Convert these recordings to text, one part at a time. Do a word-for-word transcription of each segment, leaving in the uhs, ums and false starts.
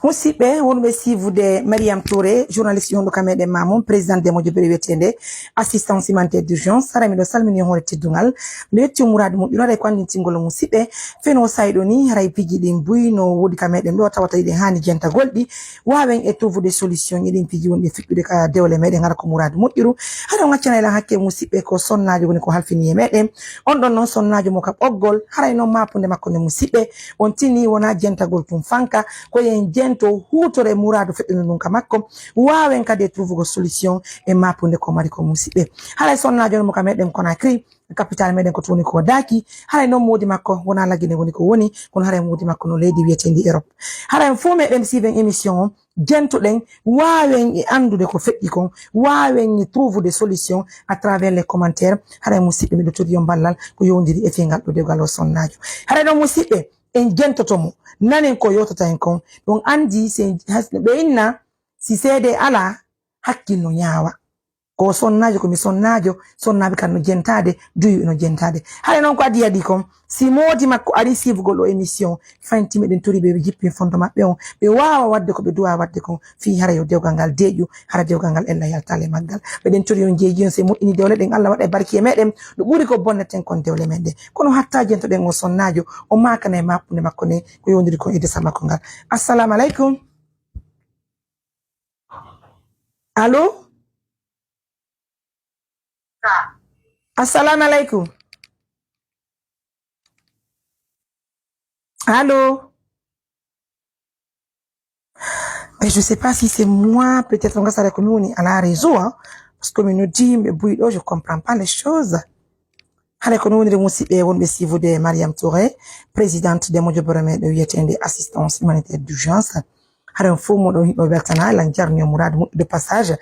Musidɓe wonɓe siivude Mariam Touré, journaliste yonɗo ka meɗen Mamoun, présidente de moƴƴo beɗe wiyeteende assistance humanitaire d'urgence. Hara miɗo salmini hoore teddungal. Miɗo yetti on muraadu moƴƴuru, haray ko anndintingol on musidɓe. Feno sayɗo ni, haray piji ɗin buy no woodi ka meɗen ɗo, tawata iɗen haani jentagol ɗi. Waawen e trouvude solution e ɗin piji wonɗi fiɓɓude ka dewle meɗen, hara ko muraadu moƴƴuru. Hara on accana lan hakke musidɓe, ko sonnaajo woni ko halfini e meɗen. On ɗon non sonnaajo mo ka ɓoggol, haray non maapunde makko ne musidɓe. On tini wona jentagol tun fanka, ko yen jento huutore muraadu feɗɗuno ɗum ka makko. Waawen kadi e trouvugo solution e maapunde ko mari ko musidɓe. Haray sonnaajo no mo ka meɗen Conakry, capital meɗen ko tuni ko Daki. Haray non moodi makko wona lagine woni ko woni, kono haray moodi makko no leydi wiyetendi Europe. Haray fuu meɗen siiven émission on, jentoɗen, waawen e anndude ko feƴƴi kon, waawen e trouvude solution à travers les commentaires. Haray musidɓe, miɗo tori on ballal ko yowndiri e fii ngal ɗo dewgal o sonnaajo. Haray ɗon musidɓe, en jentoto mo, nanen ko yewtata en kon. Ɗon anndi si en, has-, ɓe inna, si seede alaa, hakkil no ñaawa. Ko sonnaajo, ko mi sonnaajo, sonnaaɓe kan no jentaade, duuɓi no jentaade. Haray noon ko adii adii kon, si moodi makko arii siifugol o émission, faynti miɗen tori ɓe, ɓe jippin fondo maɓɓe on, ɓe waawa waɗde ko ɓe duwaa waɗde kon, fii hara yo dewgal ngal deeƴu, hara dewgal ngal ella yaltaale maggal. Meɗen tori on jeeji on, si moƴƴini dewle ɗen, Allah waɗa e barki e meɗen, no ɓuri ko bonneten kon dewle men ɗen. Kono hatta jentoɗen o sonnaajo, o maakana e maapunde makko ne, ko yowndiri kon e desa makko ngal. Assalamu aleykum. Allo? Assalamu aleykum. Allo? Mais je sais pas si c'est moi, peut-être on va s'arrêter comme on est à la réseau, hein, parce que comme nous dit, mais oui, je comprends pas les choses. Hare ko non woniri musidɓe wonɓe siivude Mariam Touré, présidente de moƴƴo boro meɗen wiyeteende assistance humanitaire d'urgence. Hare on fof moɗon hiɗo weltana lan jarni o muraadu moƴƴu de passage.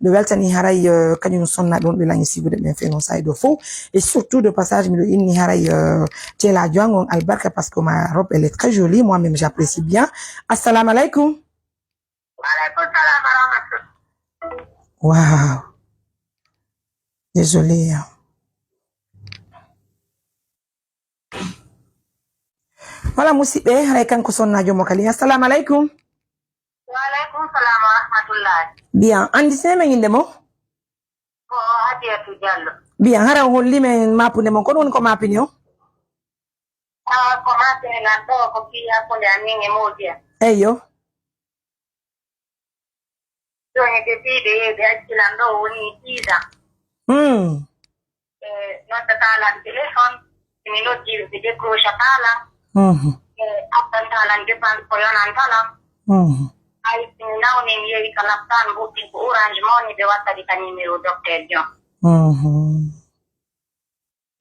Miɗo weltani haray, euh, kañum sonna ɗon ɓe lañi siivude ɓen feno sa'i ɗo fof. Et surtout de passage miɗo inni haray, euh, tela joango on albarka parce que ma robe elle est très jolie, moi-même j'apprécie bien. Assalamu aleykum. Wa aleykum salam wa rahmatullah. Wow. Désolé, hein. Voilà, musidɓe, haray kanko sonnaajo mo kadi. Assalamu aleykum. Wa aleykum salam wa rahmatullahi. Bien, annditine men innde mo? Ko Hadiyatu Diallo. Bien, hara o holli men maapunde mon, kono woni ko maapini o? Ah, ko maapini lan ɗo, ko fii hakkunde amin e moodi am. Eyyo. Jooni de fii ɓe yehi ɓe acci lan ɗo woni six ans. Hmm. Ɓe noddataa lan téléphone, si mi noddii ɓe, ɓe décrochataa lan. Mhm. Ɓe addantaa lan dépense ko yonanta lan. Mhm. Hay si mi nawni mi yehi ka laptaan mbuɗɗi ko Orange Money ɓe watta ɗi ka numéro docteur John. Mhm.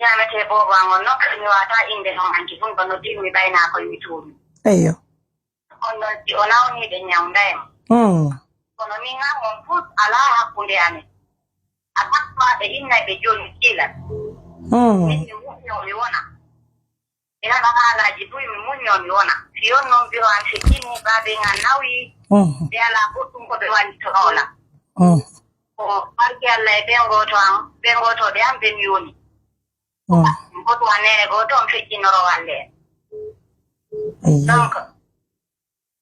Ñaametee boobo an on non, mi waawataa innde non anki hun ko noddirmi ɓay naa ko wituumi. Eyyo. On ɗon si o nawniiɓe ñawnday mo. Mm. Kono min an on fof alaa hakkunde amen. A sakko ɓe innay ɓe jooni kiila. Mm. Min mi muññoo mi wona. Mi heɓa haalaaji buy mi muññoo mi wona. Si on noon biro an feƴƴini baaben an nawyi. Mm. Ɓe alaa goɗɗum ko ɓe wallitoro lan. Mm. Ko barke Allah e ɓen gooto an, ɓen gootooɓe an ɓen yoni. Mm. Goto an nene gooto on feƴƴinoro walle en. Eyyo. Donc,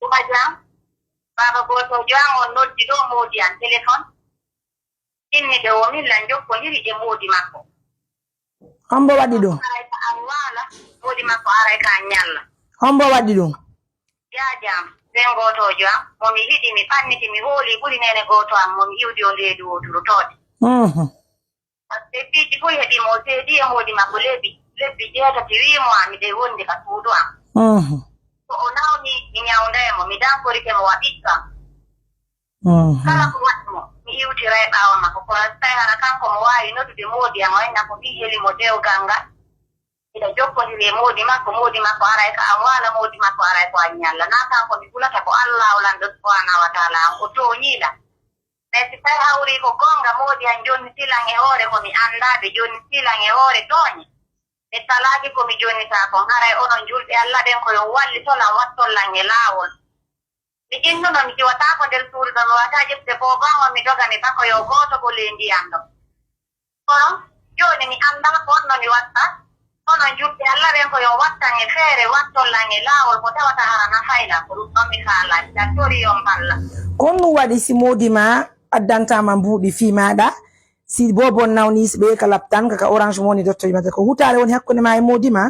Tuba Jam, baaba gooto Jam on noddi ɗo moodi an téléphone. Inni ɓe o min lan jokkondiri e moodi makko. Hombo waɗi ɗum? Aray ka an waala, moodi makko aray ka an ñalla. Hombo waɗi ɗum? Jam, ɓen gooto Jam, mo mi hiɗi, mi ɓanniti, mi hooli, ɓuri nene gooto am, mo mi iwdi o ndeedu o turotoode. Mhm. Par ce que piiji fof heɓi mo, o seedi e moodi makko lebbi, lebbi jeetati, wii mo, "Ami dey wonde ka suudu am." Mhm. Ko o nawni, mi ñawnda e mo, mi dankorike mo wa ɓiɗɗo am. Mhm. Kala ko waɗi mo, mi iwtira e ɓaawo makko. Kono so tawi hara kanko mo waawi noddude moodi am, o enna ko mbii heli mo dewgal ngal. Miɗa jokkondiri e moodi makko, moodi makko aray ko an waala, moodi makko aray ko an ñalla. Naa kanko mi hulata, ko Allaahu lanɗo subhaanahu wa taala an, o tooñii lan. Mais si tawi hawri ko goonga, moodi an jonniti lan e hoore ko mi anndaa, ɓe jonniti lan e hoore tooñe. Mi salaaki ko mi jonnitaa kon, haray onon julɓe Alla ɓen ko yo on wallito lan, watton lan e laawol. Mi innuno, mi iwataako nder suudu ɗo, mi waawataa ƴettude boobo an on, mi doga, mi bako yo gooto ɓolee ndiyan ɗon. Kono jooni mi anndaa ko honno mi watta. Onon julɓe Alla ɓen ko yo on wattan e feere, watton lan e laawol ko tawata hara nafay lan, ko ɗum ɗon mi faalaa. Tori on balla. Ko honɗum waɗi si moodi ma addanta ma mbuuɗi fii maaɗa? Si boobon nawni, si ɓe ka laptan, ka, ka Orange Money dotto mate, ko hutaare woni hakkunde ma e moodi ma?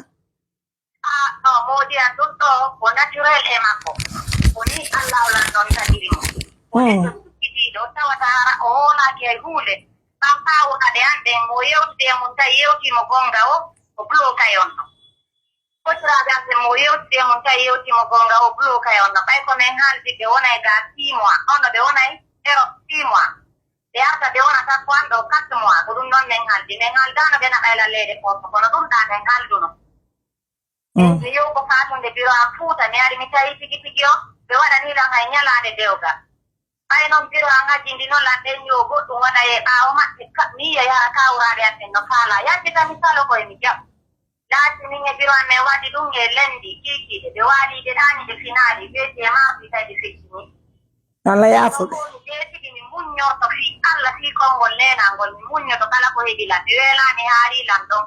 Ah, no, moodi an ɗum ɗo ko naturel e makko. Ko ni Allah o lanɗon tagiri mo. Ko Hmm. neɗɗo sukkitiiɗo tawata hara o hoolaaki hay huunde. Ɓan kaawunaɓe an ɓen, mo yewtude e mun tawi yewtii mo gonga o, o bloka e on ɗon. Fottiraaɓe an ɓen, mo yewtude e mun tawi yewtii mo gonga o, bloka e on ɗon. Ɓay ko men haaldi ɓe wonay ga six mois, on no ɓe wonay Europe six mois. Ɓe arta ɓe wona takko an ɗo quatre mois, ko ɗum ɗon men haaldi. Men haaldaano ɓe naɓay lalleede porto, kono ɗum ɗa men haalduno. Mm. Mi yew ko faatunde biro an Fuuta, mi ari mi tawi tigi tigi o, ɓe waɗani lan hay ñalaande dewgal. Ɓay non biro an hajindi non lan ɗen yo goɗɗum waɗa e ɓaawo maɓɓe, ka-, mi yiya yaha kawraaɓe an ɓen no faala. Yajjitami salo koye mi jaɓ. Laati min e biro an men waɗi ɗum e lendi kiikiiɗe, ɓe waaliiɓe ɗaani ɓe finaali, weeti e maafii tawi ɓe feccini. Allah yaafo ɓe. Ɗum ko mi ɓeetigi mi muññorto fii Allah, fii konngol neenangol, mi muññoto kala ko heɓi lan, mi weelaani haari lan ɗon.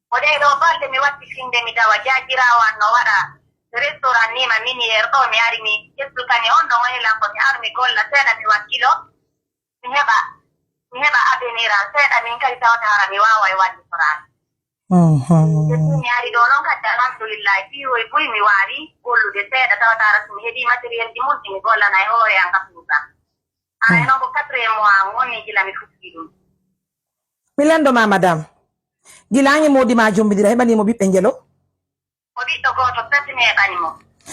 Ko ɗee ɗoo balɗe mi watti finde mi tawa jaajiraawo an no waɗa restaurant nii ma minière ɗoo, mi ari mi ƴettu kani on ɗon woni lan ko mi ar mi golla seeɗa mi wakkilo, mi heɓa, mi heɓa avenir an seeɗa min kadi tawata hara mi waaway wallitorade. Mhm. Depuis mi ari ɗoo non kadi alhamdulillahi fii hoy buy mi waawi gollude seeɗa tawata hara so mi heɓii matériel ji mun mi gollana e hoore an ka Fuuta. Haray non ko quatrième mois an woni gila mi fuɗɗii ɗum. Mi lanndo ma, madame. Gila an e moodi ma jombidira, heɓanii mo ɓiɓɓe ngelo? Ko ɓiɗɗo gooto tati neeɓani mo.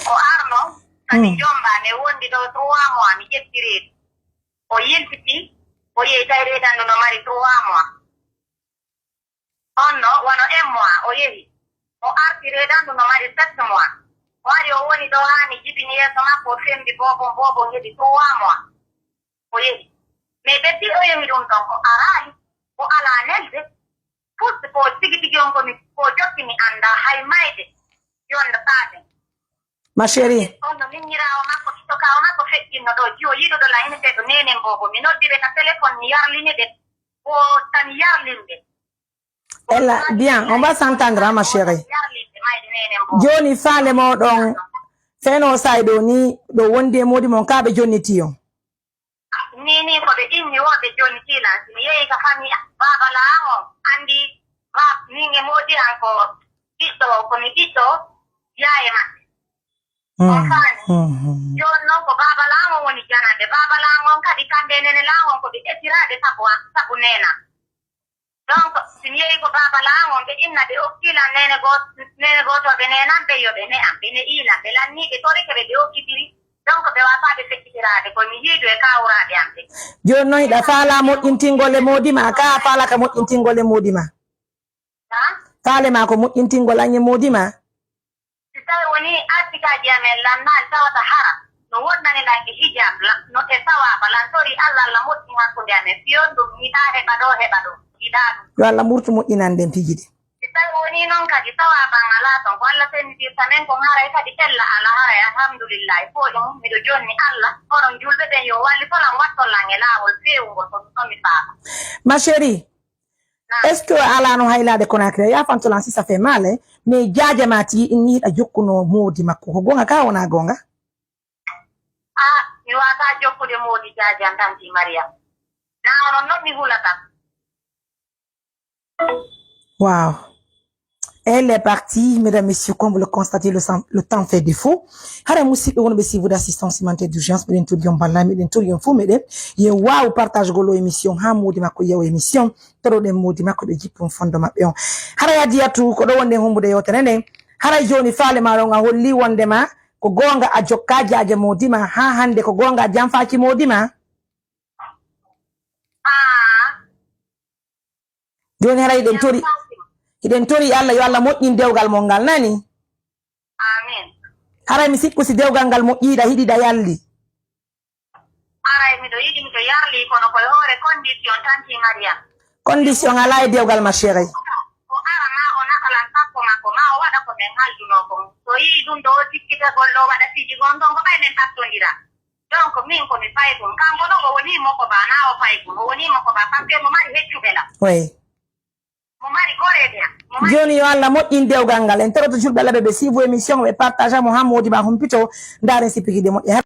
O arno, kadi jomba, mi wondi ɗo trois mois, mi ƴetti reedu. O yiltiti, o yehi tawi reedandu no mari trois mois. On no, wano un mois, o yehi. O arti reedandu no mari sept mois. O ari, o woni ɗo haa mi jibini yeeso makko, o sembi boobon, boobon heɓi trois mois. O yehi. Mais depuis o yehi ɗum ɗon, o araali, o alaa nelde. Fuɗɗi ko tigi tigi on ko mi, ko jokki mi anndaa hay mayde. Yonde faade. Ma chérie. On no miñiraawo makko, ɓiɗɗo kaaw makko feƴƴinno ɗo, jiwo yiɗuɗo lan ene ɓe ɗo nenen boobo. Mi noddi ɓe ka téléphone, mi yarlini ɓe. Ko tan yarlin ɓe. Ella, bien, on va s'entendre, hein, ma chérie. Yarlin ɓe mayde nenen boobo. Jooni faale mooɗon, feno saay ɗo ni, ɗo wondi e moodi mon, ka ɓe jonniti on. Ni, ni ko ɓe inni wo ɓe jonniti lan. Si mi yehi ka fami, baaba laa on anndi, ba-, min e moodi an ko ɓiɗɗo, ko mi ɓiɗɗo, yaaye maɓɓe. On faami? Jooni non ko baaba laa on woni janande. Baaba laa on kadi kamɓe e nene laa on ko ɓe esiraaɓe sabu an, sabu nena. Donc, si mi yehi ko baaba laa on, ɓe inna ɓe okki lan nene goo-, nene gootooɓe nenan ɓe yo ɓe ne am, ɓe ne ilan, ɓe lanni, ɓe torike ɓe, ɓe okkitiri. Donc, ɓe waafa ɓe feƴƴitiraade, ko mi hiidu e kaawuraaɓe am ɓe. Jooni non hiɗa faala moƴƴintingol e moodi ma, ka a faala ka moƴƴintingol e moodi ma? Ha? Faale ma ko moƴƴintingol an e moodi ma? Si tawi woni artikaaji amen lannaali tawata hara, no wonnani lan e hijab lan, no e sawaaba lan, tori Allah, Allah moƴƴi hakkunde amen, fiyon ɗum, yiɗaa heɓa ɗo, heɓa ɗo, yiɗaa ɗum. Yo Allah murtu moƴƴinan ɗen piiji ɗi. Si tawi woni non kadi, sawaaba an alaa ton, ko Allah sennitirta men kon, haray kadi ella alaa, haray alhamdulillahi, ko ɗum, miɗo jonni Allah, onon julɓe ɓen yo wallito lan, watto lan e laawol feewungol, ko ɗum ɗon mi faama. Ma chérie, est-ce que a alaa no haylaade Conakry? A yaafanto lan si ça fait mal, eh? Mais jaaja ma tigi inni hiɗa jokkuno moodi makko. Ko goonga ka wona goonga? Ah, mi waawataa jokkude moodi jaaja an tanti Mariam. Na onon non mi hulata. Wow. Elle est partie, mesdames, messieurs, comme vous le constatez, le, sang- le temps fait défaut. Hara musidɓe wonɓe suivre d'assistance humanitaire d'urgence, miɗen tori on balla, miɗen tori on fof meɗen. Yo waaw partage gol o émission, ha moodi makko yeewa émission. Toroɗen moodi makko ɓe jippon fondo maɓɓe on. Hara yaddi yattu ko ɗo wonde hombude yewtere nde. Hara jooni faale ma ɗon a holli wonde ma ko goonga a jokka jaaje moodi ma ha hande ko goonga a janfaaki moodi ma. Ah, Jooni hara hiɗen tori, hiɗen tori Allah yo Allah moƴƴin dewgal mon ngal nani. Amin. Haray mi sikku si dewgal ngal moƴƴiiɗa hiɗiɗa yalli. Aray miɗo yiɗi miɗo yarli kono koye hoore condition tanti Mariam. Condition alaa e dewgal ma chérie. O ara ma o nafalan sakko makko ma o waɗa ko men haldunoo kon. So yii ɗum ɗo sikkitagol ɗo waɗa piiji gon ɗon ko ɓay men ɓattondira. Donc min ko mi fay ɗum. Kanko ɗo o woni moko ba na o fay ɗum. O woni moko ba parce que mo mari heccuɓe la. Oui. Mo mari goreeɓe am. Mo mari Jooni yo Allah moƴƴin dewgal ngal. En toroto julɓe Allah ɓe ɓe siibu émission ɓe partage mo ha moodi ma humpito. Ndaaren si piiji ɗe moƴƴa.